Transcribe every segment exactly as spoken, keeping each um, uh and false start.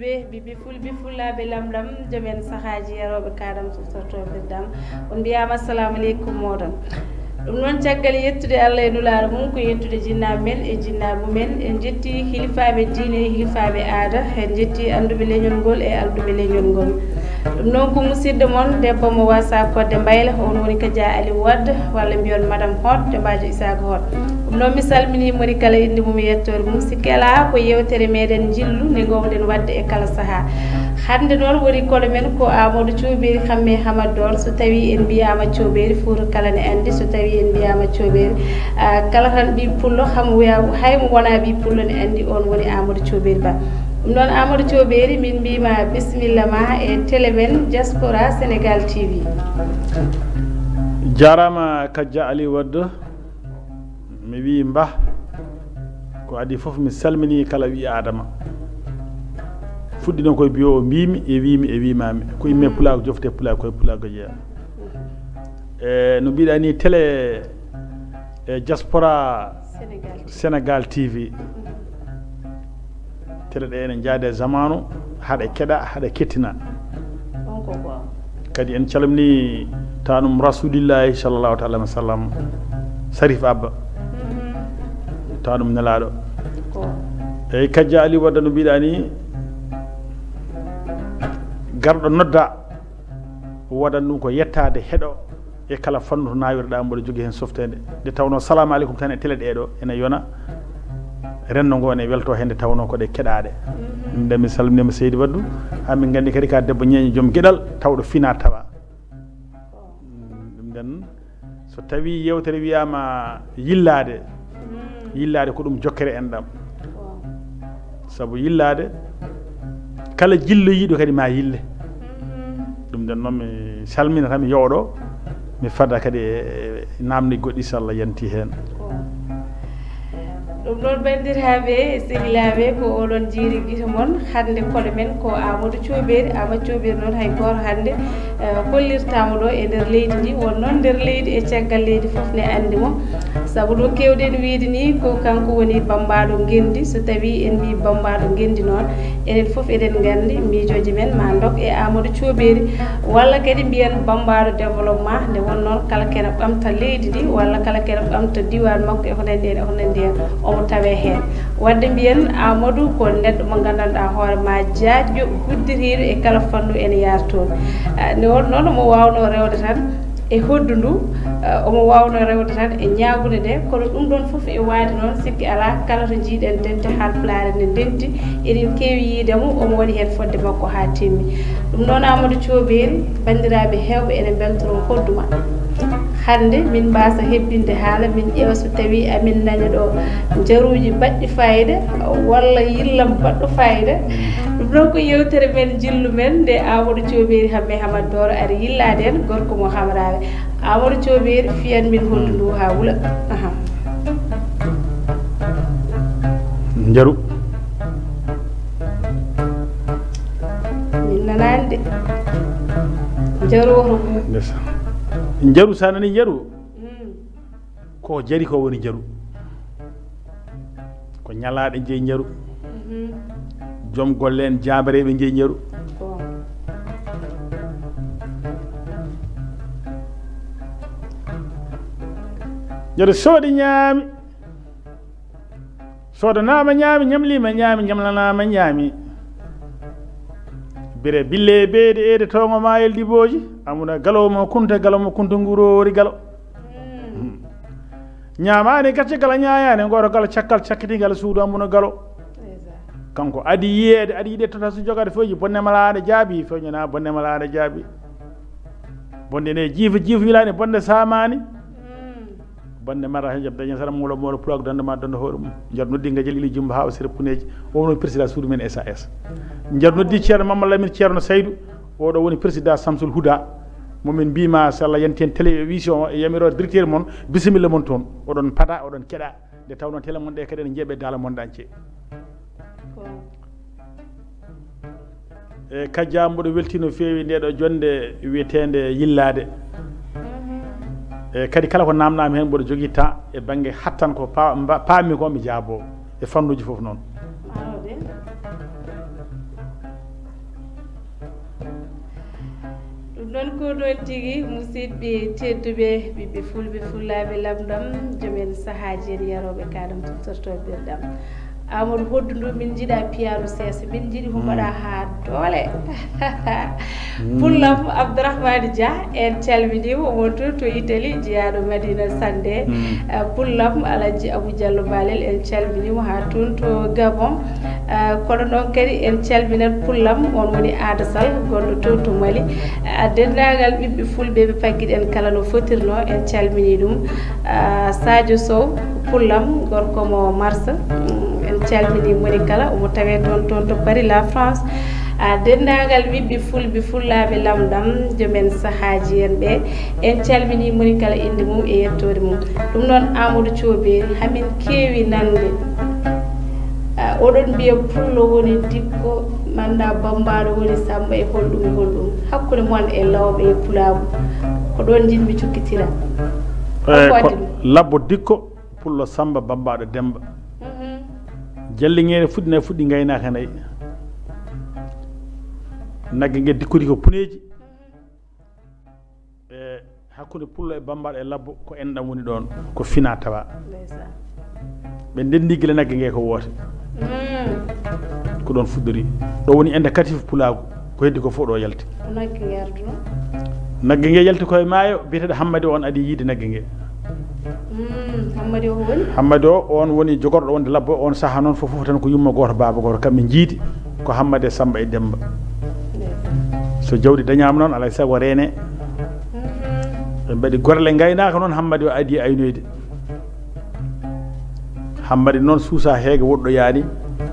Ɓe bibi fulɓe fulaaɓe lamlam, jomen sahaaji yarooɓe kaadam softortooɓe dam, on mbiyaama assalamu aleykum mooɗon. Ɗum noon, caggal yettude Allah e nulaaɗo mum, ko yettude jinnaaɓe men e jinnaaɓe mumen. En njetti hilifaaɓe diine e hilifaaɓe aada, en njetti annduɓe leñol ngol e alɗuɓe leñol ngol. Ɗum noon ko musidɗo mon debbo mo wasa kodde mbayla, on woni Kaja Aliou Wade, walla mbiyon Madame Hot, jombaajo Isaac Hot. Ɗum noon mi salminii moni kala innde mum e yettoore mum. Sikke alaa ko yeewtere meɗen njillu nde ngoowɗen waɗde e kala sahaa. Hannde noon woni kolo men ko Amadou Thioubéry Hammé Hamadou Dor. So tawii en mbiyaama Thioubéry, Fuuta kala ne anndi. So tawii en mbiyaama Thioubéry, ah, kala tan ɓii pullo, ham wiya, hay mo wonaa ɓii pullo ne anndi on woni Amadou Thioubéry Ba. Ɗum noon Amadou Thioubéry, min mbiima bisimilla ma e télé men Diaspora Sénégal T V. Jaaraama Kaja Aliou Wade. Mi wii mbah, ko adii fof mi salminii kala ɓii aadama. Fuɗɗi noon koye biyo o mbiimi e wiimi e wiimaami. Ko imme pulaagu jofte pulaagu koye pulaagu jeeya. E no mbiɗa ni télé e diaspora Sénégal T V. Télé ɗe ene njaade e zamanu, haɗa keɗa, haɗa kettina. Kadi en calmini tanum Rasulillahi sallallahu taala wa sallam, Sarif Abba. Tanum Nelaɗo. Eyyi, Kajja Ali Wadda no mbiɗa ni, garɗo nodda, waɗan ɗum ko yettade heɗo e kala fannu to nawirɗa, mboɗo jogii heen softeende. Nde tawnoo, salamu aleykum tan e tele ɗee ɗoo ene yona, renndo ngoo ene weltoo heen, nde tawnoo ko ɗe keɗaaɗe. Min nde mi salminiima Seydi Waddu, haa min nganndi kadi ka debbo ñeeño, joom geɗal, tawɗo fina tawa. Ɗum nden, so tawii yeewtere wiyaama yillaade, yillaade ko ɗum jokkere enɗam. Sabu yillaade, kala jilloyiiɗo kadi ma yille. Ɗum nden noon, mi salmina tan, mi yowa ɗo, mi fada kadi e naamne goɗɗi, so Allah yanti heen. Ɗum noon, banndiraaɓe e sehilaaɓe, ko oɗon jiiri gite mon. Hannde kolo men ko Amadou Thioubéry. Amadou Thioubéry noon, hay gooto hannde, eh, hollirtaamo ɗo e nder leydi ndi. Won noon nder leydi e caggal leydi fof ne anndi mo. Sabu ɗo keewɗen wiyde ni, ko kanko woni bammbaaɗo ngenndi. So tawii en mbii bammbaaɗo ngenndi noon, enen fof eɗen nganndi miijooji men ma ndok e Amadou Thioubéry, walla kadi mbiyen bammbaaɗo développement, nde won noon kala kene ɓamta leydi ndi, walla kala kene ɓamta diiwaan makko, e ko nanndi heen, e ko nanndi heen, omo tawee heen. Waɗde mbiyen Amadou ko neɗɗo mo nganndanɗaa hoore ma, jaajɗo, gudditiiɗo e kala fannu ene yaara toon. Ah, nde won noon omo waawnoo rewde tan e hoɗdu ndu, eh, omo waawnoo rewde tan e ñaagunde nde, kono ɗum ɗoon fof e waade noon, sikki alaa, kala to njiiɗen dente Haalpulaar ene ndenti, eɗen keewi yiide mo, omo waɗi heen fodde makko haa timmi. Ɗum noon, Amadou Thioubéry, banndiraaɓe heewɓe ene mbeltoroo hoɗdu ma. Hannde min mbaasa hebbinde haala, min ƴeewa so tawii amin nana ɗo njaruuji baɗɗi faayiida, walla yillam baɗɗo faayiida. Ɗum noon ko yeewtere men, njillu men, nde Amadou Thioubéry Hammé Hammad Doro ari yillaade en, gorko mo Hamraare. Amadou Thioubéry, fiyan min hoɗdu ndu haa wula. Aha. Njaru. Min nanaani de. Njaru woto ɓuuɓ. Ndeysaan. Njaru, so a nanii njaru, mm, ko jari ko woni njaru. Ko ñalaaɗe njeyi njaru. Mhm. Joom golle en, jaambareeɓe njeyi njaru. Ko. Njaru soodi ñaami. Soodanaama ñaami, ñamliima ñaami, ñamlanaama ñaami. Bire bille beede eede toongo maayel dibooji. Amuna galo mo kunta, galo mo kunta nguroori galo. Hmm. Ñaamaani gacce gala, ñaayaani gooto gala, cakkal cakkiti gala suudu amuna galo. Kanko adi yiyeede, adi yiɗe tota so jogade fewji bonne malaaɗe jaabi, fewñana bonne malaaɗe jaabi. Bonde ne jiifa, jiifa wilaani bonde saamaani. Bonde mara heen jam daña sara muulo, muulo pulaagu dande ma dande hoore mum. Njar noddi ngajal ili jumba haa o sera puneeji. O woni président suudu men S A S. Njar noddi Ceerno Mamma Lamin, Ceerno Saydu. Oɗo woni président Samsul Huda. Mo min mbiima so Allah yanti heen télévision o e yamiro directeur mon, bisimilla mon toon. Oɗon pada, oɗon keɗa. Nde tawnoo télé mon ɗe kadi ene njeeɓe dans le monde entier. E Kajja, mboɗo weltii no feewi nde ɗo jonnde wiyeteende yillaade. E kadi kala ko naamnaami heen mboɗo jogii temps e bannge hattan ko pa-, mba-, paami ko mi jaaboo e fannuuji fof noon. Noon ko noon tigi, musidɓe tedduɓe, ɓiɓɓe fulɓe, fullaaɓe lamɗam, joom en sahaaji en yarooɓe kaɗam tuftortoo birɗam. Amadou Hoddu ndu min njiɗa piyaaru seesa, min njiɗi ko mbaɗa haa doole. Pullam Abdourahmane Dia, en calminiima, omo toon to Italie, jeyaaɗo Madina Sande. Eh, Pullam Alhaji Abou Diallo Balel, en calminiima haa toon to Gabon. Eh, kono noon kadi en calminat Pullam, on woni Aada Sall, gonɗo toon to Mali. Eh, denndaangal ɓiɓɓe fulɓe ɓe paggiɗen kala no fotirnoo, en calminii ɗum. Ah, Sadio Sow, Pullam, gorko mo Marsa. Mm, en calminii moni kala, omo tawee toon, toon to Paris, la France. Ah, denndaangal ɓiɓɓe fulɓe, fullaaɓe lamɗam, joom en sahaaji en ɓe, en calminii moni kala innde mum e yettoode mum. Ɗum noon, Amadou Thiobe, hamin keewi nande. Ah, oɗon mbiya pullo woni dikko, manda bambaaɗo woni samba, e holɗum, holɗum? Hakkunde mon e lawɓe e pulaagu, ko ɗoon njiɗmi cukkitira. Eh, ko labbo dikko, pullo samba, bambaaɗo demba. Mhm. Jallingeere fuɗɗi na fuɗɗi ngaynaaka nayi. Nagge nge dikkori ko puneeji. E hakkunde pullo e bambaaɗo e labbo ko enɗam woni ɗoon, ko fina tawa. Ndeysaan. Ɓe ndenndi gila nagge nge ko woote. Mm. Ko ɗoon fuɗɗori. Ɗo woni indicatif pulaagu. Ko heddi ko fof ɗo yalti. Ko nagge nge arduno? Nagge nge yalti koye maayo, biyeteeɗo Hammadi o, on adi yiide nagge nge. Mm, Hammadi o ko woni? Hammadi o, on woni jogorɗo wonde labbo, on saha noon fof, fof tan ko yumma gooto, baaba gooto, kamɓe njiidi ko Hammadi e Samba e Demba. Ndeysaan. So jawdi dañaama noon, alaa e sago reene. Mhm. Ɓe mbaɗi gorle ngaynaaka noon, Hammadi o adi aynoyde. Hammadi noon suusa heege woɗɗoyaani.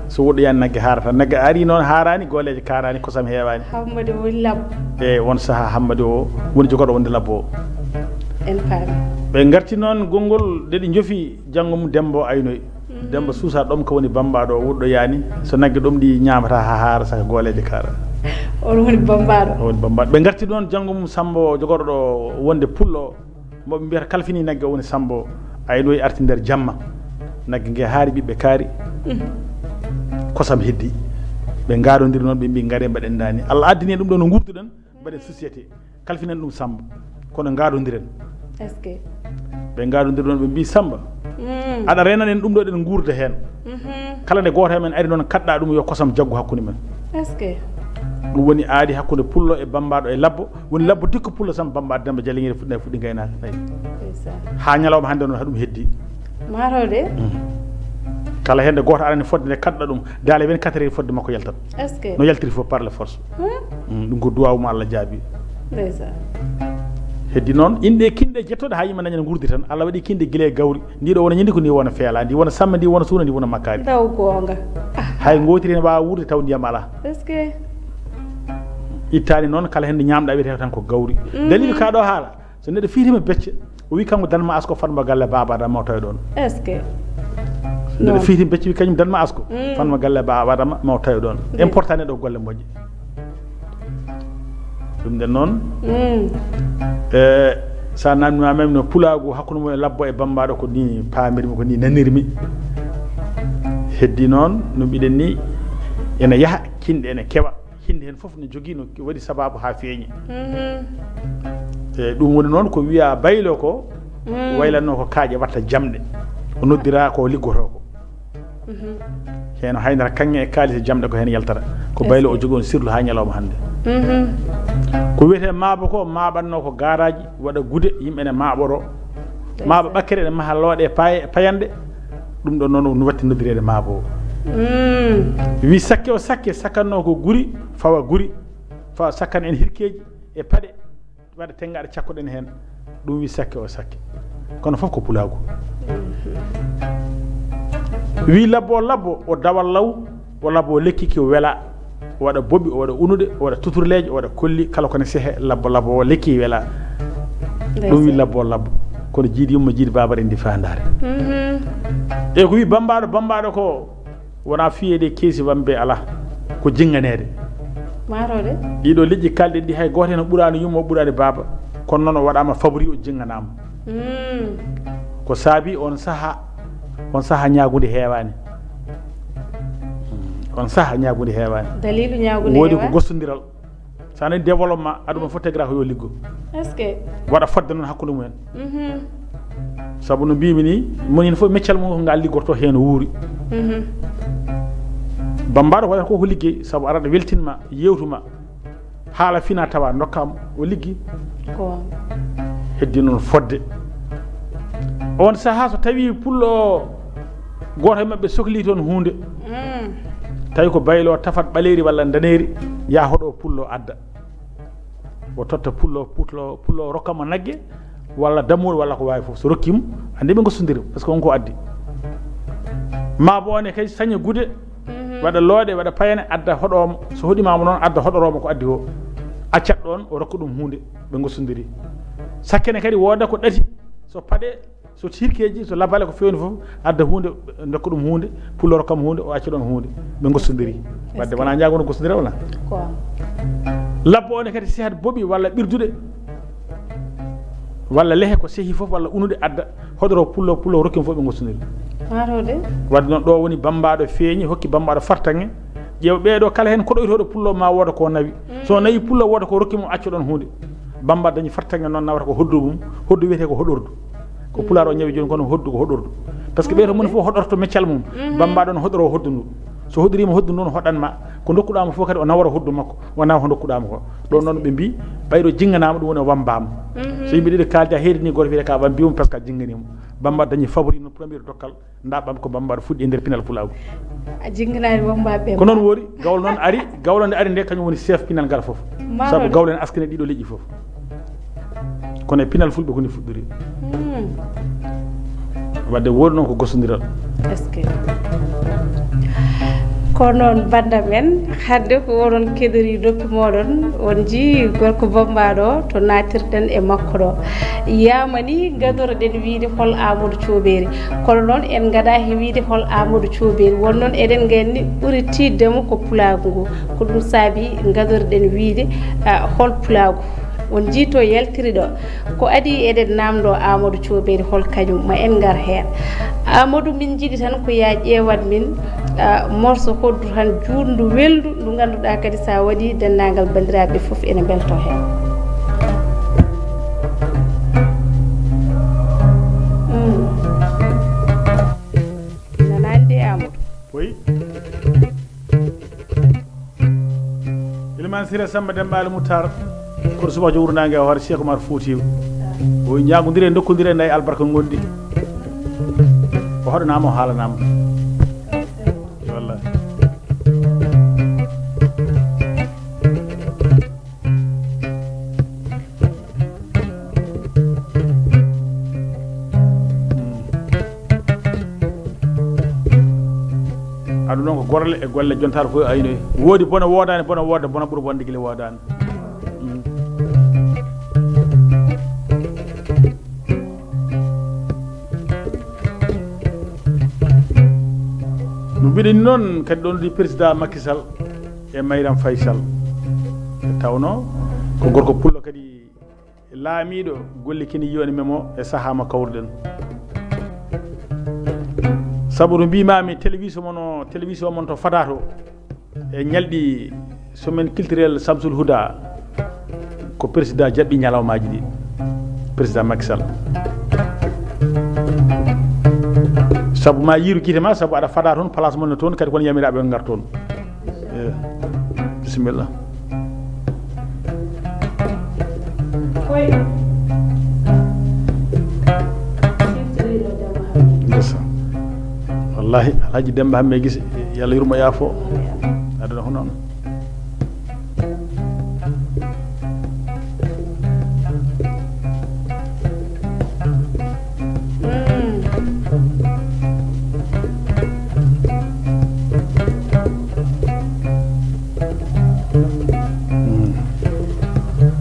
So woɗɗoyaani, nagge haarata. Nagge ari noon haaraani, gooleeje kaaraani, kosam heewaani. Hammadi woni labbo. E on saha, Hammadi o woni jogorɗo wonde labbo o. En paami. Ɓe ngarti noon, gonngol, nde ɗi njofi, janngo mum Demba o aynoyi. Mhm. Demba suusa ɗom ko woni bambaaɗo o woɗɗoyaani. So nagge ɗom ɗi ñaamata haa haara, saka gooleeje kaara. On woni bambaaɗo. O woni bambaaɗo. Ɓe ngarti noon, janngo mum Samba o jogorɗo wonde pullo o. Mo ɓe mbiyata kalfini nagge o woni Sambo. Aynoyi arti nder jamma. Nagge nge haari, ɓiɓɓe kaari. Mhm. Kosam heddi. Ɓe ngaadondiri noon, ɓe mbi, "Ngare mbaɗen ndani. Allah addani en ɗum ɗo no ngurduɗen, mbaɗen société. Kalfinen ɗum Samba. Kono ngaadondiren." Est-ce que? Ɓe ngaadondiri noon, ɓe mbi, "Samba, mm, aɗa reenanen ɗum ɗo, eɗen nguurda heen. Mhm. Kala nde gooto e men ari noon, kaɗɗa ɗum, yo kosam jaggu hakkunde men." Est-ce que? Ɗum woni aadi hakkunde pullo e bambaaɗo e labbo. Woni labbo dikko pullo Samba, bambaaɗo Demba Jallingeere fuɗɗi nayi, fuɗɗi ngaynaaka nayi. Ndeysaan. Haa ñalawma hannde noon, haɗum heddi. Maaro de. Mm. Kala heen nde gooto arani fodde nde kaɗɗa ɗum, daale vingt-quatre heures fodde makko yaltat. Est-ce que? No yaltiri fof par la force. Hmm? Mm, ɗum ko duwaawu mo Allah jaabi. Ndeysaan. Heddi noon, inɗe kinɗe jettooɗe haa yimɓe daña no ngurdi tan. Allah waɗi kinɗe gila e gawri. Ndi ɗo wona ñindi ko ndi wona feela, ndi wona samme, ndi wona suuna, ndi wona makkaari. Ndaw goonga. Hay ngootiri ene waawa wuurde taw ndiyam alaa. Est-ce que? Ittaani noon, kala heen nde ñaamɗa wiyetee tan ko gawri. Mhm. Daliil ka ɗo haala, so neɗɗo fiitima becce, o wi kanko dan ma asko, fanma galle baaba Adama, o tawi ɗoon. Est-ce que? Neɗɗo fiitima becce wi kañum dan ma asko, mm, fanma galle baaba Adama, ma o tawi ɗoon. Ndeysaan. Important neɗɗo golle moƴƴe. Ɗum nden noon, mm, e, so a namnima men no pulaagu hakkunde mum e labbo e bambaaɗo, ko ni paamirmi, ko ni nanirmi. Heddi noon, no mbiɗen ni, ene yaha, kinɗe ene kewa. Hindi heen fof no jogii no waɗi sabaabu haa feeñi. Mhm. E, ɗum woni noon ko wiya baylo ko, mm, waylatnoo ko kaaƴe watta jamɗe. O noddira ko liggotoo ko. Mhm. Heen haydara kaŋŋe e kaalis e jamɗe ko heen yaltata. Ko baylo o jogi on sirlu haa ñalawma hannde. Mhm. Ko wiyetee maabo ko, maaɓatnoo ko garaaji, waɗa gude, yimɓe ne maaɓoroo. Maaɓa ɓakkere ne maha looɗe paye-, payanɗe. Ɗum ɗo noon no watti noddireede maabo. Mm. Wi sakke o sakke, sakkatnoo ko guri, fawa guri, fawa sakkan en hirkeeji e paɗe, waɗa tenngaɗe cakkoɗen heen. Ɗum wi sakke o sakke. Kono fof ko pulaagu. Wi labbo o labbo, o dawa law, o labbo o lekki ki o wela. O waɗa boɓi, o waɗa unuɗe, o waɗa tuturleeje, o waɗa kolli, kala ko ne sehe, labbo, labbo o lekki wela. Ndeysaan. Ɗum wi labbo, labbo. Kono jiidi yumma, jiidi baaba rendi faandaare. Mhm. E ko wi bambaaɗo, bambaaɗo ko wona fiyede keesi wambe ala. Ko jinganeede. Maaro de. Ɗiɗo leƴƴi kalɗen ɗi hay gooto heen ɓuraani yumma, ɓuraani baaba. Kono noon o waɗaama fabri, o jinganaama. Mm. Ko saabi on saha, on saha ñaagunde heewaani. On saha ñaagunde heewaani. Daliilu ñaagunde woodi ko heewaani? Gostondiral. Tan en développement, aduna fof tegra ko yo liggo. Est-ce que? Waɗa fodde noon hakkunde mumen. Sabu no mbimi ni, moni fof meccal mum ko ngal liggorto heen wuuri. Bambaɗo waɗata ko ko liggey, sabu araɗo weltinma, yewtuma, haala fina tawa dokkam o liggi. Ko heddi noon fodde. On saha so tawi pullo o, goto e maɓɓe sokli toon hunde, tawi ko baylo tafat ɓaleeri walla ndaneeri, ya hoɗo pullo adda. O totta pullo, pullo, pullo rokka mo nagge walla dammuwol walla ko wawi fof. So rokki mo, andi ɓe gossodiri, parce que on ko addi. Ma bo one kadi saña gude, waɗa looɗe, waɗa payane, adda hoɗomo. So hoɗima mo noon, adda hoɗoromo ko addi o. Accat ɗon, o rokka ɗum hunde, ɓe gossodiri. Sakkene kadi woda ko ɗati, so paɗe, so tirkeji, so labale ko fewni fof, adda hunde, dokka ɗum hunde, pullo rokka mo hunde, o acca ɗon hunde. Ɓe gossodiri. Wadde wona ñaago no gossodira wona? Ko. Labbo one kadi sehat boɓi walla ɓirdude, walla lehe ko sehi fof walla unude adda, hoɗoro pullo, pullo rokki mo fof ɓe gossodiri. Wadde noon ɗo woni bambaɗo feeñi, hokki bambaɗo fartaŋŋe. Ƴeew ɓeeɗo kala heen koɗoytooɗo pullo ma wooda ko nawi. So nawi pullo wooda ko rokki mo acca ɗon hunde. Bamba dañi fartaŋŋe noon nawata ko hoddu mum, hoddu wiyetee ko hoɗordu. Ko pulaar o ñawi jooni kono hoddu ko hoɗordu. Par ce que ɓeeto moni fof hoɗorto meccal mum. Bamba ɗon hoɗoro hoddu ndu. So hoɗorima hoddu ndu no hoɗan ma, ko dokkuɗa mo fof kadi o nawara hoddu makko, o nawa ko dokkuɗa mo ko. Ɗon noon ɓe mbi, ɓayɗo jinganama ɗum woni o wambama. So yimɓe ɗiɗo kaldi a heedini goto wiyete ka wambi mo par ce que a jingani mo. Bamba dañi favori no premier dokkal. Nda ɓam ko Bambaɗo fuɗɗi e nder pinal pulaagu. A jinginaani Bambaɓe. Ko noon woori, gawlo noon ari, gawlo nde ari nde kañum woni chef pinal ngal fof. Sabu gawlo ene askane ɗiɗo leƴƴi fof. Kono e pinal fulɓe ko ni fuɗɗori. Wadde woori noon ko gosondiral. Est-ce que? Ko noon banda men, hadde ko oɗon keɗori noppi moɗon, on jii gorko Bambaɗo to natirɗen e makko ɗo. Yamani gadoroɗen wiide hol Amadou Thioubéry. Kono noon en ngada he wiide hol Amadou Thioubéry. Won noon eɗen nganndi ɓuri tiiɗde mo ko pulaagu ngu. Ko ɗum saabi gadorɗen wiide, ah, hol pulaagu. On jii to yaltiri ɗo. Ko adi eɗen namndo Amadou Thioubéry hol kañum ma en ngar heen. Amadou min jiɗi tan ko ya ƴeewat min, ah, morso hoddu tan juutndu welndu ndu ngannduɗaa kadi sa waɗi denndaangal banndiraaɓe fof ene mbelto heen. Mm. Nanaani de Amadou. Oui. Elimane Siré Samba Demba Ali Moutar. Kono subaka wuro nangue o hoore Cheikh Oumar Foutiyou. O ñagodire dokkondire nayi albarka gondi. O hoɗanama o haalanama. Wallahi. Aɗa noon ko gorle e golle jontaɗo fof aynoy. Woodi bona woodani, bona wooda, bona ɓuri bonde gila woodani. No mbiɗen noon kadi ɗon di président Macky Sall e Mayram Faye Sall. Tawno ko gorko pullo kadi laamiiɗo golle kini yoni memo e saha mo kawruɗen. Sabu no mbimami télévision mon o, télévision mon to fadato e ñalɗi semaine culturelle Samsul Huda ko président jaɓɓi ñalawmaji ɗi, président Macky Sall. Sabu ma yiiru guite ma, sabu aɗa fada toon, place mon ne toon, kadi kono yamiraɓe on ngar toon. Eh, bisimilla. Ndeysaan. Wallahi Alhaji Demba Hamme Gise, yo Allah yurmo yaafo. Aduna ko noon.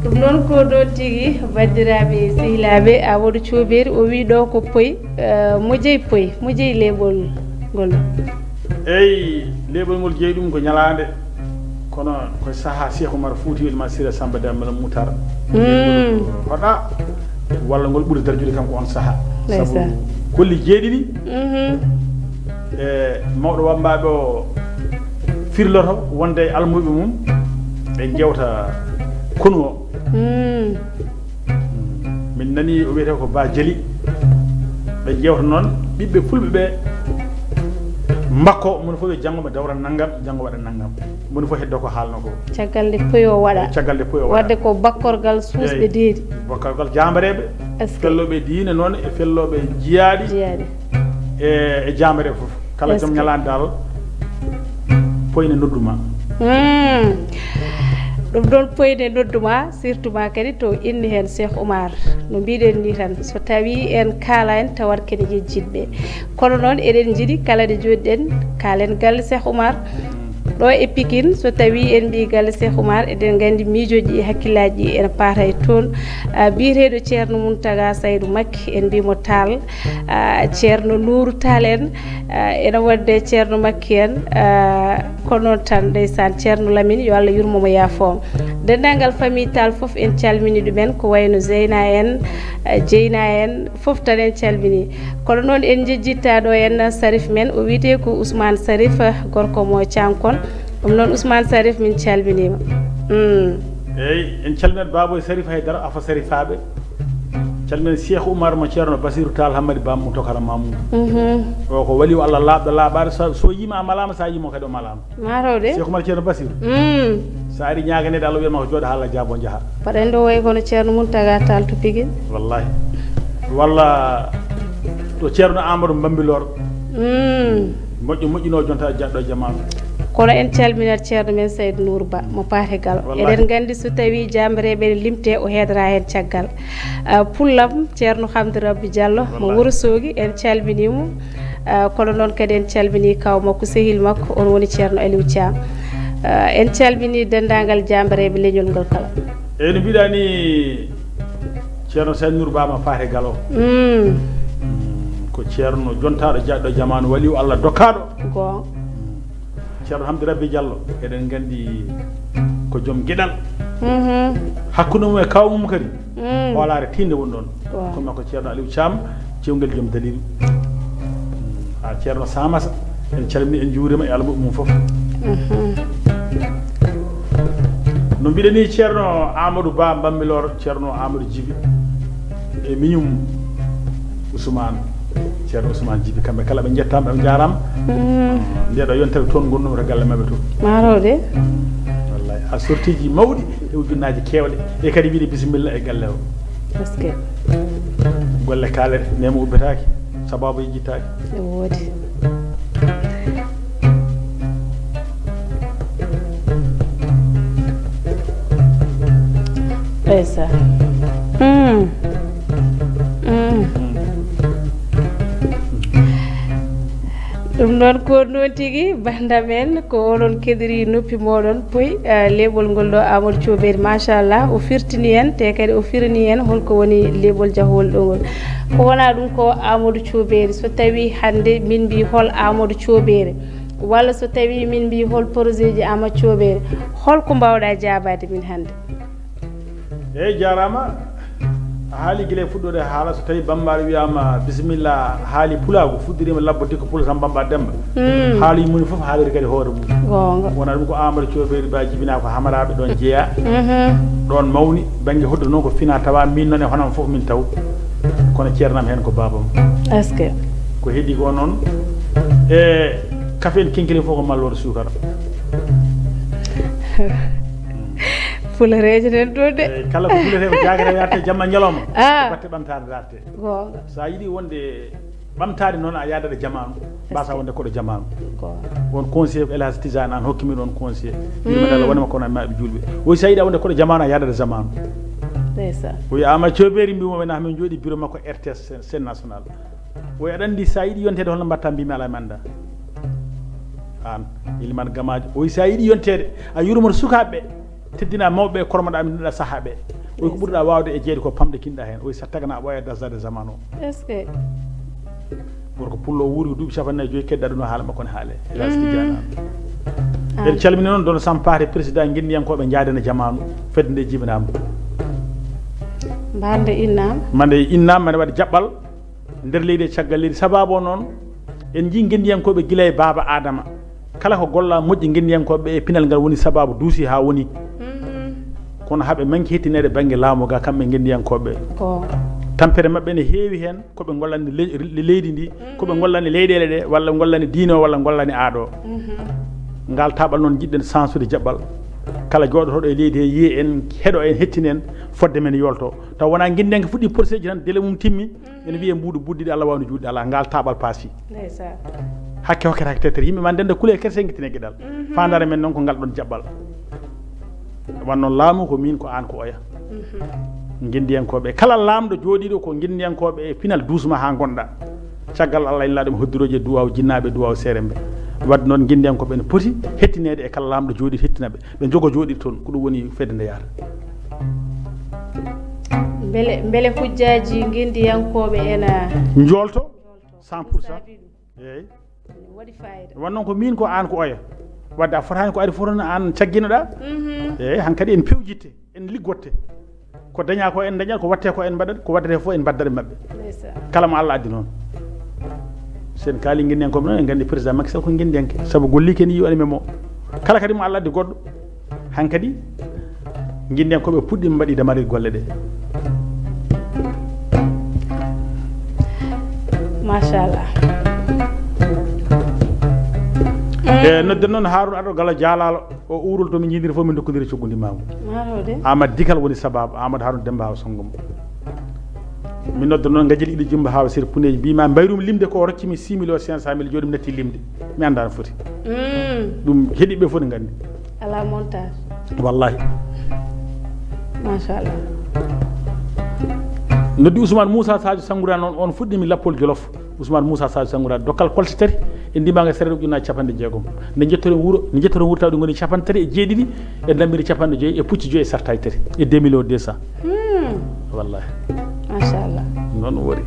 Ɗum noon ko ɗo tigi, banndiraaɓe, sehilaaɓe, Amadou Thioubéry, o wi ɗo ko poy, eh, mo jeyi poy, mo jeyi leeɓol ngol. Eyi, leeɓol ngol jeyi ɗum ko ñalaande, kono ko saha Cheikh Oumar Fouti weli ma Sira Samba Dam Malam Moutar. Hoɗa, walla ngol ɓuri darjude kam ko on saha. Sabu golli jeeɗiɗi, e mawɗo wambaɓe o firloto wonde e almuɓe mum, ɓe jewta Konu o. Mm. Min nani o wiyetee ko Ba Jeli. Ɓe ƴeewta noon ɓiɓɓe fulɓe ɓe mbakko, moni fof ɓe janngo ɓe dawra nanngam, janngo waɗa nanngam. Moni fof heddo ko haalno ko. Caggal nde poyo waɗa. Caggal nde poyo waɗa. Wadde ko bakkorgal suusɓe deedi. Bakkorgal jaambareeɓe. Est-ce que fellooɓe diine noon e fellooɓe jiyaaɗi. Jiyaaɗi. E, e jaambareeɓe fof. Kala joom ñalaande dal, poyne noddu ma. Hmm. Ɗum ɗon poyne noddu ma, surtout ma kadi to inni heen Cheikh Oumar. No mbiɗen ni tan, so tawi en kaala en tawat kene yejjitɓe. Kono noon eɗen njiɗi kala nde jooɗiɗen, kaalen galle Cheikh Oumar. Ɗo e Pikine, so tawi en mbi galle Cheikh Oumar, eɗen nganndi miijooji e hakkillaaji ɗi ene paata e toon. Ah, biyeteeɗo Ceerno Mountaga Saydou Makki, en mbi mo Tall. Ah, Ceerno Nourou Tall en, ah, ene wonde Ceerno Makki en, ah, ko noon tan ndeysaan, Ceerno Lamine, yo Allah yurmo mo, yaafo mo. Denndaangal famille Tall fof en calmini ɗumen, ko wayno Zeyna en, ah, Jeyna en, fof tan en calmini. Kono noon en njejjitta ɗo en Sarif men, o wiyetee ko Ousmane Sarif, gorko mo Cankon. Ɗum noon Ousmane Sarif, min calminiima. Mm. Eyi, en calminat Baabo e Sarif Haydara, Afa Sarifaaɓe. Calminen Cheikh Oumar mo Ceerno Basiru Tall Hammadi Bam mo Tokara Mamoudou. Mhm. O ko waliyu Allah laaɓɗo laaɓaade, so, so yiima a malaama, so a yiimo kadi o malaama. Maaro de. Cheikh Oumar Ceerno Basiru. Mm. So ari ñaaganeede Allah wiyama ko jooɗo haala jaabo njaha. Mbaɗen ɗo wayi kono Ceerno Mountaga Tall to Pikine. Wallahi. Walla to Ceerno Amadou Bambilor. Mm. Moƴƴo moƴƴino jonta jaɗɗo e jamaanu. Kono en calminat Ceerno men Saydou Nour Ba mo Paate Galo. Wallahi. Eɗen nganndi so tawi jaambareeɓe ne limte o heedora heen caggal. Ah, pullam Ceerno Hamdi Rabbi Diallo mo Wallahi. Wuro Soogi, en calminii mo. Ah, kono noon kadi en calminii kaw makko, sehil makko, on woni Ceerno Aliou Thiam. Ah, en calminii denndaangal jaambareeɓe leñol ngol kala. Eyi, no mbiɗa ni, Ceerno Saydou Nour Ba mo Paate Galo. Mm. Mm, ko Ceerno jontaaɗo jaɗɗo jamaanu waliyu Allah dokkaaɗo. Goonga. Mm. Ceerno Hamdi Rabbi Diallo, eɗen nganndi ko joom geɗal. Mhm. Hakkunde mum e kaw mum kadi, mm, hoolaare tiinde woni ɗoon. Waaw. Kono ko Ceerno Aliou Thiam, cewngel joom daliilu. Mm. A Ceerno Samasa, en calmini, en njuurima e almuɓe mum fof. Mhm. No mbiɗen ni Ceerno Amadou Ba Bambilor, Ceerno Amadou Djibi, e miñum Ousmane, Ceerno Ousmane Djibi, kamɓe kala ɓe njettaama, ɓe njaaraama. Mm. Nde ɗo yontere toon ngonɗum to galle maɓɓe to. Maaro de. Wallahi. A sortiji mawɗi e ujunnaaji keewɗe. E kadi wiide bisimilla e galle o. Est-ce que? Golle kaalete, neema ubbetaake, sabaabu yejjitaake. E woodi. Ndeysaan. Mm. Mm. Ɗum noon ko noon tigi, bandam en, ko onon keɗiri noppi mooɗon, puy, eh, leeɓol ngol ɗo Amadou Thioubéry, machallah, o firtini en, te kadi o firini en holko woni leeɓol jahowol ɗo ngol. Ko wona ɗum ko Amadou Thioubéry, so tawi hannde min mbi hol Amadou Thioubéry, walla so tawi min mbi hol projet ji Amadou Thioubéry, holko mbawɗa jaabaade min hannde? Eyyi, jaaraama. A haali gila e fuɗɗoode haala, so tawi Bambaɗo wiyaama bisimilla, haali pulaagu, fuɗɗiriima labbo dikko pula tan Bamba Demba. Mm. Haala yumma fof haaliri kadi hoore mum. Goonga. Wona ɗum ko Amadou Thioubéry Ba jibinaa ko Hamaraaɓe ɗoon jeyaa. Mhm. Ɗoon mawni, bannge hoɗde noon ko fina tawa, min noon e honam fof min taw. Kono ceernam heen ko baabam. Est-ce que? Ko heddii ko noon, e kafe en kenkeli fof ko malloore suukara. Fulareeje nan ɗo de. Eyi, kala ko fuletee ko jaagata yaarte jamma ñalawma. Ah. Ko batte ɓamtaare daarte. Goonga. So a yiɗi wonde ɓamtaade noon a yaadat e jamaanu. Mbasa wonde koɗo jamaanu. Goonga. Won conseiller ko El Hadj Tijani an hokkimi ɗoon conseiller. Yurmeende Allah wonema kono e maɓɓe julɓe. Woy so a yiɗi wonde koɗo jamaanu a yaadat e jamaanu. Ndeysaan. Woy Ama Thioubéry mbimo wena hamin jooɗi bureau makko R T S, chaîne nationale. Woy aɗa anndi so a yiɗi yonteede holno mbatta mbimi alaa mi annda. An, Elimane Gamaajo. Woy so a yiɗi yonteede a yurmoto sukaaɓe ɓe. Teddina mawɓe ɓe, kormoɗa, min ɗa sahaa ɓe. Oy ko ɓurɗa waawde e jeyde ko pamɗe kinɗa heen. Oy sa tagana a ɓooya dasdade zaman o. Est-ce que? Gorko pullo o wuuri ko duuɓi cappanɗe nayi joyi, kedda ɗum no haala makko ne haale. Hélas, Tidiane Anne. En calmini noon Dono Sampaate, président ngenndiyankooɓe njaadena jamaanu, fedde nde jibinaama. Mbaande innaama. Mande innaama, mande waɗi jaɓɓal. Nder leydi e caggal leydi. Sabaabu o noon, en njii ngenndiyankooɓe gila e Baaba Aadama. Kala ko golla moƴƴi ngenndiyankooɓe ɓe e pinal ngal woni sabaabu duusi haa woni. Mhm. Kono haɓe manki hettineede bannge laamu ga, kamɓe ngenndiyankooɓe. Ko. Tampere maɓɓe ne heewi heen, ko ɓe ngollani le-, le-, leydi ndi, ko ɓe ngollani leyɗeele ɗe, walla ngollani diine o, walla ngollani aaɗo. Mhm. Ngal taaɓal noon njiɗɗen sansude jaɓɓal. Kala jooɗotooɗo e leydi he, yiye en, heɗo en, hettinen, fodde men yolto. Taw wonaa ngenndiyanke fuɗɗi porseeji tan, dele mum timmi, ene wiyee mbuuɗu buddiɗo, Allah waawno juutde, alaa, ngal taaɓal paasi. Ndeysaan. Hakke hokkata hakke tetere. Yimɓe ma ndenda kule kerse ngittine geɗal. Mhm. Faandaare men noon ko ngal ɗoon jaɓɓal. Wanno laamu ko miin, ko aan, ko oya. Mhm. Ngenndiyankooɓe. Kala laamɗo jooɗiiɗo ko ngenndiyankooɓe e pinal duusma haa ngonɗa. Caggal Allah en laaɗum hoddirooji e duwaaw jinnaaɓe, duwaaw seeremɓe. Wadde noon ngenndiyankooɓe ene poti hettineede e kala laamɗo jooɗiiɗo hettina ɓe. Ɓe njogo jooɗiiɗo toon. Ko ɗum woni fedde nde yahata. Mbele, mbele hujjaaji ngenndiyankooɓe ena njoolto cent pour cent. Eeyi. Waɗi fayida. Wan noon ko miin, ko aan, ko oya. Wadde a fotaani ko ari fof tan aan cagginoɗaa. Mhm. Eeyi, hankadi en pewjitte, en liggotte. Ko dañaa ko en dañat, ko waɗtee ko en mbaɗat, ko waɗetee fof en mbaddata e maɓɓe. Ndeysaan. Kala mo Allah addi noon. Sen kaali ngenndiyankooɓe noon, en nganndi président Macky Sall ko ngenndiyanke. Sabu golli ken yi waɗi men mo. Kala kadi mo Allah addi goɗɗo, hankadi ngenndiyankooɓe puɗɗi mbaɗi damari golle ɗe. Machallah. E nodden noon Harouna Ado Galo Jaalaalo, o uurol to min njiidiri fof min ndokkodiri coggundi mangu. Marode. Amadou Dikal woni sababu, Amadou Harouna Demba Hawa Sangom. Mi nodda noon Gajel Iɗo Jumba Hawa Sir Puneji, mbima mbayrum limde ko o rokki mi six millions cinq cent mille, joni mi natti limde. Mi annda no foti. Mm. Ɗum heɗiɓe fof ne nganndi. Ala montage. Wallahi. Machallah. Noddi Ousmane Moussa Sadio Sangoura noon, on fuɗɗimi lappol Jolof. Ousmane Moussa Sadio Sangoura, dokkal kolte tati, e ndimaaga seeɗa ujunnaji capanɗe jeegom. Nde njettoren wuro, nde njettoren wuro taw ɗi ngoni capanɗe tati e jeeɗiɗi, e dammiri capanɗe joyi, e pucci joyi e sartaji tati, e deux millions deux cents. Hmm. Wallahi. Machallah. Noon wori.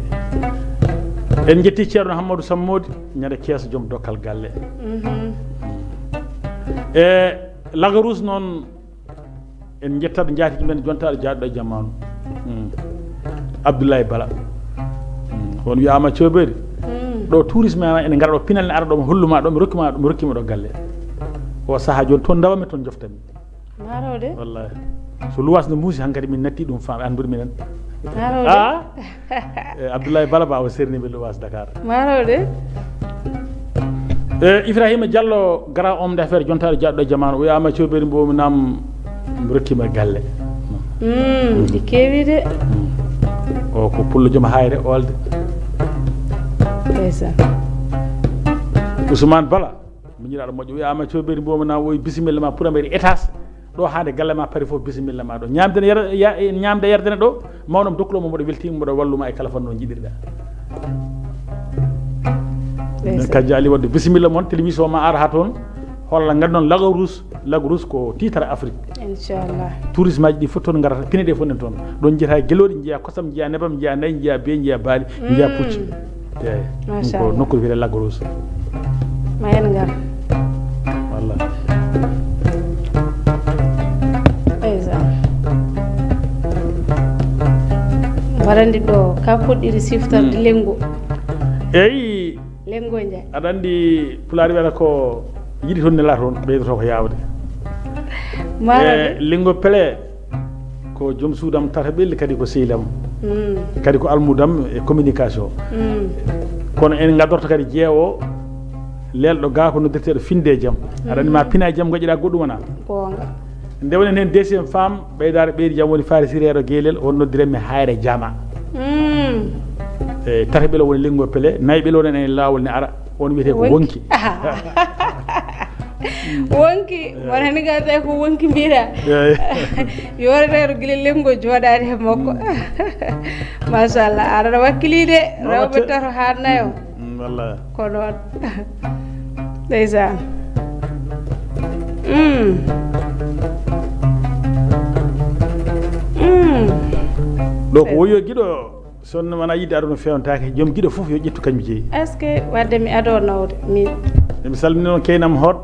En njetti Ceerno Hammadou Sammodi, ñande keeso joom dokkal galle. Mhm. E Lagarus noon, en njettat njaatigi men jontaaɗo jaaɗɗo e jamaanu. Hmm. Abdoulaye Bala. Hmm. On wiyaama cooberi. Hmm. Ɗo tourisme ma ene ngara ɗo, pinal ne ara ɗo, mi holluma ɗo, mi rokkima ɗo, mi rokkima ɗo galle. O saha jooni toon ndawami, toon joftanmi. Marode. Wallahi. So luwas no muusi hankadi min natti ɗum fam, an ɓuri minen. Marode. Ah? E Abdoulaye Bala Ba o serni ɓe luwas Dakar. Marode. E Ibrahima Diallo, grand homme d'affaires, jontaaɗo jaaɗɗo e jamaanu, o wiyaama cooberi mbo mi nam mi rokkima galle. Mm, ɗi keewi de. Mm. O ko pullo joom hayre olde. Ndeysaan. Ousmane Bala. Miñiraaɗo moƴƴo, wiyaama cooberi mbomi na woyi bisimilla ma pour amiri étage. Ɗo haade galle ma pari fof bisimilla ma ɗo. Ñaamde ne yara-, ya-, ñaamde yardene ɗo, mawɗo mo dokkuɗo mo mboɗo weltima, mboɗo walluma e kala fanno jiɗirɗa. Ndeysaan. Kajja Ali wadde bisimilla mon, télévision ma ara ha toon. Holla ngaddi noon Lagarus, Lagarus ko titre Afrique. Inchallah. Tourisme aji ɗi fof toon ngarata, pine ɗe fof nen toon. Ɗon jiyata gelooɗi, jiya kosam, jiya nebam, jiya nayi, jiya beyi, jiya baali, jiya pucci. Eeyi. Ɗum ko nokku wiyetee Lac Rose. Ma en ngar. Walla. Ndeysaan. Mbaɗa anndi ɗo ka puɗɗiri siftorde lenngo. Eeyi. Lenngo nja. Aɗa anndi Pulaar wiyata ko yiɗi toon nela toon, ɓeydoto ko yaawde. Maaro. E lenngo pele. Ko joom suudam tata ɓelli, kadi ko sehil am. Mm. Kadi ko almudam e communication. Mm. Kono en ngadorto kadi jeewo leelɗo ga ko noddirteeɗo finde e jam. Aɗa anndi ma pina e jam, gaƴƴiɗa goɗɗum wona. Goonga. Nde woni heen deuxième femme, ɓeydaare ɓeydi jam woni Faari Siri Heero Geelel, on noddiren mi Hayre Jama. Mm. E tata ɓelo woni Lenngo Pele, nayi ɓelo woni e laawol ne ara, on wiyetee ko Wonki. Wonki. Wonki, wona ni ngarta ko wonki mbiɗa. Eeyi. Yoore reero gila lenngo jooɗaade he makko. Mm. Machallah, aɗa wakkili de, rewɓe tato haa nayo. Mm, wallaahi. Ko noon. Ndeysaan. Mm. Mm. Ɗo ko woyo giɗo. Sonno wona yiɗde aduna fewntaake, joom giɗo fof yo ƴettu kañum jeyi. Est-ce que wadde mi ado nawde, min? Eɓe salmini noon Keynam Hoot.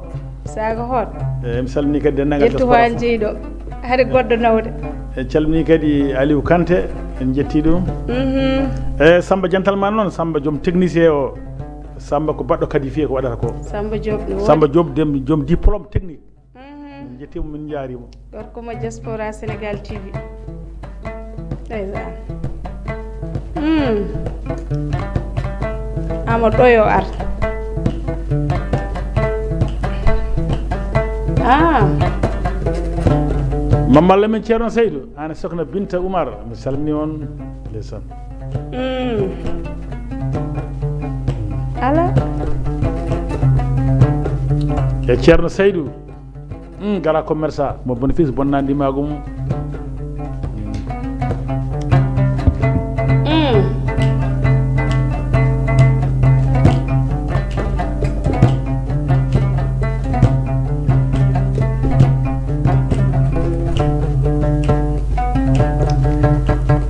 Saga Hoot. Eɓe salmini kadi denndaangal ƴettu diaspora fof. Jeyɗo. Hari goɗɗo nawde. En calmini kadi Aliou Kanté, en jetti ɗum. Mhm. E Samba Jantal ma noon, Samba joom technicien o. Samba ko baɗɗo kadi fiye ko waɗata ko. Samba Diop no Samba Diop dem joom diplôme technique. Mhm. Jettiima, min njaariima. Gorko mo diaspora Sénégal T V. Ndeysaan. Hmm. Amadou ɗo yo ar. Ah. Mamma Lamine Ceerno Seydou, aan e Sokhna Binta Oumar, mi salmini on. Ndeysaan. Mm. Ala. E Ceerno Seydou. Mm, gara commerçant mo bénéfice bonnandi maagum. Mm.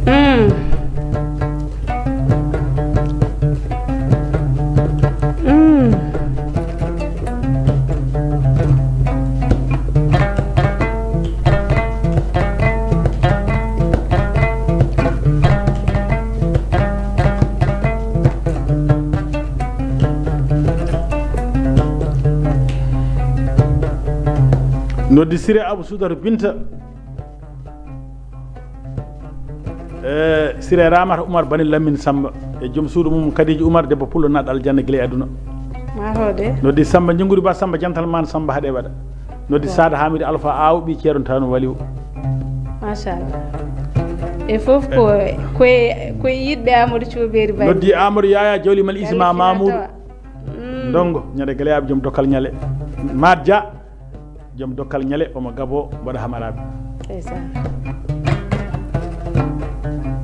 Mm. Mm. Noddi Siré Abou Soudar Binta. E Siré Ramata Oumar Bani Lamine Samba e joom suudu mum Kadiji Oumar, debbo pullo naɗɗo aljanna gila e aduna. Mato de. Noddi Samba Jinguri Ba, Samba jantal man, Samba haɗe waɗa. Noddi Sada Hamidou Alpha Aw, ɓi Ceerno Tano Waliw. Machallah. E fof ko koye koye yiɗɓe Amadou Thioubéri Bari. Noddi Amadou Yaya Jawli Mal Isma Mamoudou. Mm. Ndongo ñande galeyaɓe joom dokkal ñale. Mad Dia. Joom dokkal ñale omo gabo mbaɗa hamaraɓe. Ndeysaan.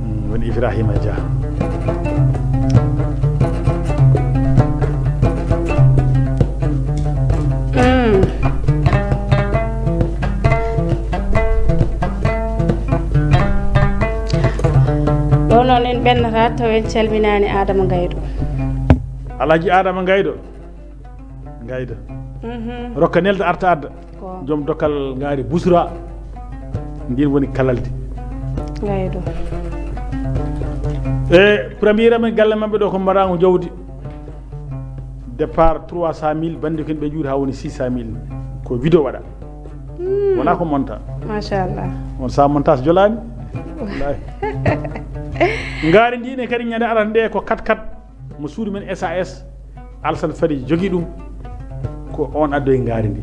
Mm, woni Ibrahima Dia. Mm. Ɗo noon en ɓennata taw en calminaani Adama Gaydo. Alhaji Adama Gaydo. Gaydo. Mhm. Rokka nelda arta adda. Joom dokkal ngaari Busra. Ndin woni kalaldi. Gaydo. E premier amen galle maɓɓe ɗo ko mbaɗaango jawdi. Départ trois cent mille, bandi ko en ɓe juuri haa woni six cent mille. Ko vidéo waɗa. Hmm. Wona ko monta. Machallah. On sa montage jolaani. Wallahi. Ngaari ndi ne kadi ñande arata nde ko quatre quatre. Mo suudu men S A S, Alsan Fari jogi ɗum, ko on addoyi ngaari ndi.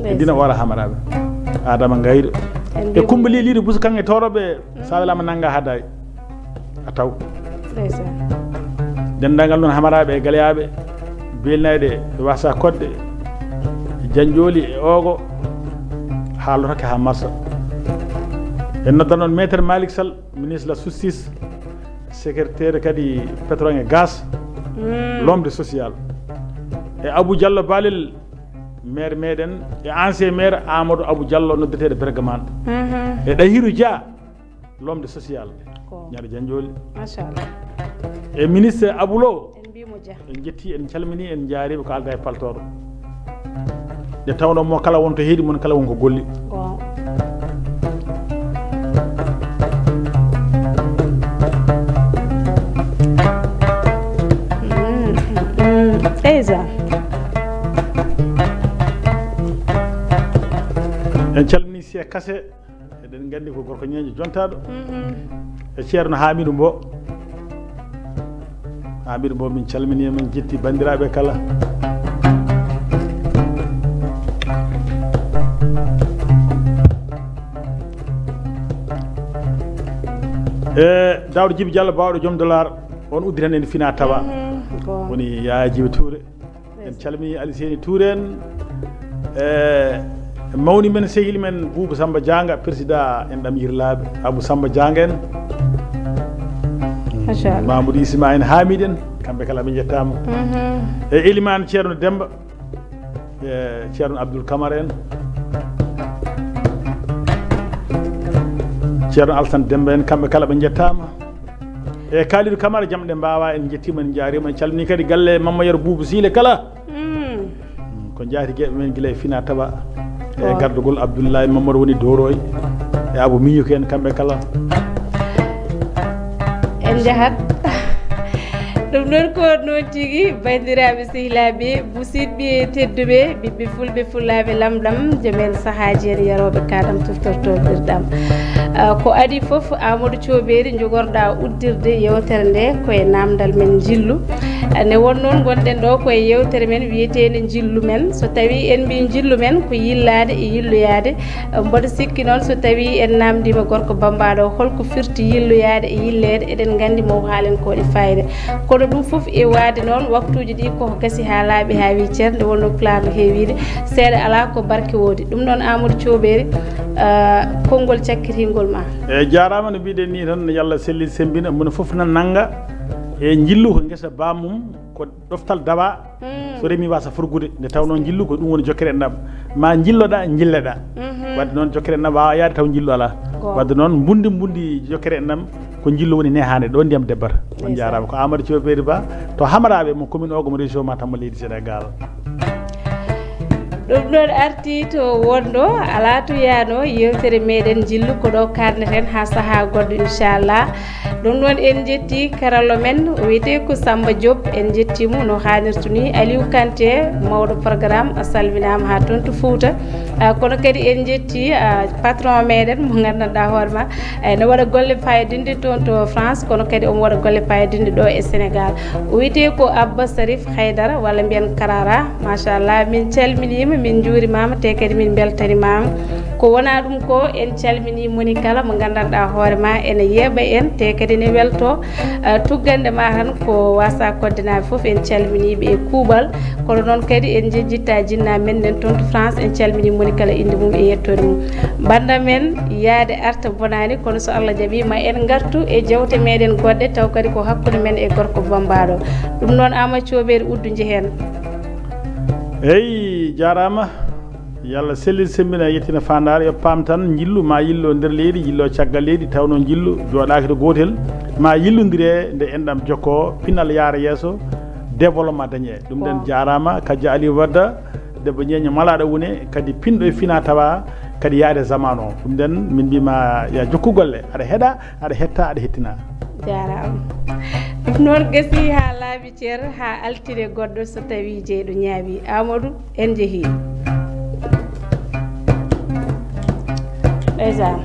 Ndeysaan. Dina wara hamaraɓe. Adama Gaydo. E Kumba Liliɗo Busu Kange Toroɓe, sa welama nanga haday. A taw. Ndeysaan. Dendagal noon hamaraɓe e galeyaɓe, belnayɗe e wasa kodde, e janjoli e ogo, haalotake ha marsa. En nodda noon maître Malick Sall, ministre de la justice, secrétaire kadi pétrole et gaz, mm, l'homme de social. E Abou Diallo Balel, maire meɗen, e ancien maire Amadou Abou Diallo, noddeteɗo Bergaman. Mhm. E Ɗahiru Dia, l'homme de social. Ko. Ñaɗo Janjoli. Machallah. E ministre Aboulo. En mbimo Dia. En jetti, en calmini, en jaarima ko alda e paltoɗo. Nde tawno mo kala won to heedi, mon kala won ko golli. Bon. Mm, mm, mm. Eysa. En calmini Cheikh Kassé. Eɗen nganndi ko gorko ñeeño jontaɗo. Mhm. E Ceerno Hamidou Mbo. Hamidou Mbo, min calmini, min jetti banndiraaɓe kala. E Daouda Djiby Diallo, baawɗo joom dollar, on udditan en fina tawa. Mhm, ko. Woni Yaya Djiby Touré. En calmini Ali Seyni Touré en, e mawni men, sehil men Boubou Samba Dianga, président en ɗam yirlaaɓe, Abou Samba Dianga en. Machallah. Mamoudou Isma en, Hamid en, kamɓe kala ɓe jettama. Mhm. E Elimane Ceerno Demba, e Ceerno Abdoul Camara en. Ceerno Alsan Demba en, kamɓe kala ɓe jettama. E Kalidou Camara, jamɗe mbawa, en jettima, en jarima, en calmini kadi galle Mamma Yero Boubou Sile kala. Mm. Mm, ko jaati geɓe men gila e fina taba. E gardugol Abdoulaye Mamadou woni Doroy. E Abou Miñuko en kamɓe kala. En jahat. Ɗum noon ko noon tigi, banndiraaɓe, sehilaaɓe, musidɓe tedduɓe, ɓiɓɓe fulɓe, fulaaɓe lamɗam, joom en sahaaji en yarooɓe kaɗam tuftortooɓe ɓirɗam. Ah, ko adii fof, Amadou Thiobery, jogorɗaa uddirde yeewtere nde ko e naamndal men njillu. Ah, nde won noon ngonɗen ɗo ko e yeewtere men wiyeteende njillu men. So tawii en mbii njillu men ko yillaade e yilloyaade, mboɗo sikki noon so tawii en naamndiima gorko bammbaaɗo holko firti yilloyaade e yilleede, eɗen nganndi mo o haalen ko waɗi faayida. Kono ɗum fof e waade noon, waktuuji ɗi koko gasi haa laaɓi haa wii cer, nde wonnoo pulaar no heewiide, seeɗa alaa ko barke woodi. Ɗum noon Amadou Thiobery, ah, konngol cakkitiingol ma. Eeyi, jaaraama no mbiɗen nii tan, yo Allah sellin semmbina, moni fof nan nannga e njillu ko ngesa baamum, ko ɗoftal dawa. Mm. So remi wasa furgude, nde tawnoo njillu ko ɗum woni jokkere enɗam. Ma njilloɗaa, njilleɗaa. Mhm. Wadde noon jokkere enɗam waawa yaade taw njillu alaa. Goonga. Wadde noon mbundi mbundi jokkere enɗam ko njillu woni nehaande ɗo ndiyam debbata. On ndeysaan. Njaaraama ko Amadou Thiobery Ba to Hamaraɓe mo commune Ogo mo région Matam mo leydi Sénégal. Ɗum ɗon arti to wonno alaa to yaano yeewtere meɗen njillu ko ɗo kaarneten haa sahaa goɗɗo inchallah. Ɗum noon en njetti karallo men, o wiyetee ko Samba Diop, en njetti mo no haanirta ni. Aliou Kanté, mawɗo programme, a salminaama haa toon to Fuuta. Ah, kono kadi en njetti, ah, patron meɗen mo nganndanɗaa hoore ma, eh, no waɗa golle fayodinɗe toon to France, kono kadi omo waɗa golle fayodinɗe ɗo e Sénégal. O wiyetee ko Abba Sarif Haydara, walla mbiyen Karara. Machallah, min calminiima, min njuurimaama, te kadi min mbeltanimaama. Ko wonaa ɗum ko, en calminii moni kala mo nganndanɗaa hoore ma ene yeeɓa en, te kadi ne weltoo. Eh, tuggande ma tan ko Wasa Koddenaaɓe fof, en calminii ɓe e kuuɓal. Kono noon kadi en njejjittaa jinnaaɓe men nen toon to France, en calminii moni kala innde mum e yettoode mum. Bannda men, yahde arta bonaani, kono so Allah jaɓii ma en ngartu e jeewte meɗen goɗɗe, taw kadi ko hakkunde men e gorko bammbaaɗo. Ɗum noon Ama Thiobery, uddu njehen. Eyi, jaaraama. Yo Allah sellin semmbina, yettina faandaare, yo paam tan njillu, ma yillo nder leydi, yillo caggal leydi, tawnoo njillu jooɗaaki to gootel, ma yillondire nde enɗam jokkoo, pinal yaara yeeso, développement dañee. Ɗum ɗon jaaraama, Kajja Aliou Wadda, debbo ñeeño malaaɗo wune, kadi pinɗo e fina tawa, kadi yaade zamanu o. Ɗum ɗon min mbiima ya jokku golle, aɗa heɗa, aɗa hetta, aɗa hettina. Jaaraama. Ɗum noon gasi haa laaɓi cer, haa altine goɗɗo so tawii jeyɗo ñaawi. Amadou, en njehii. Ndeysaan.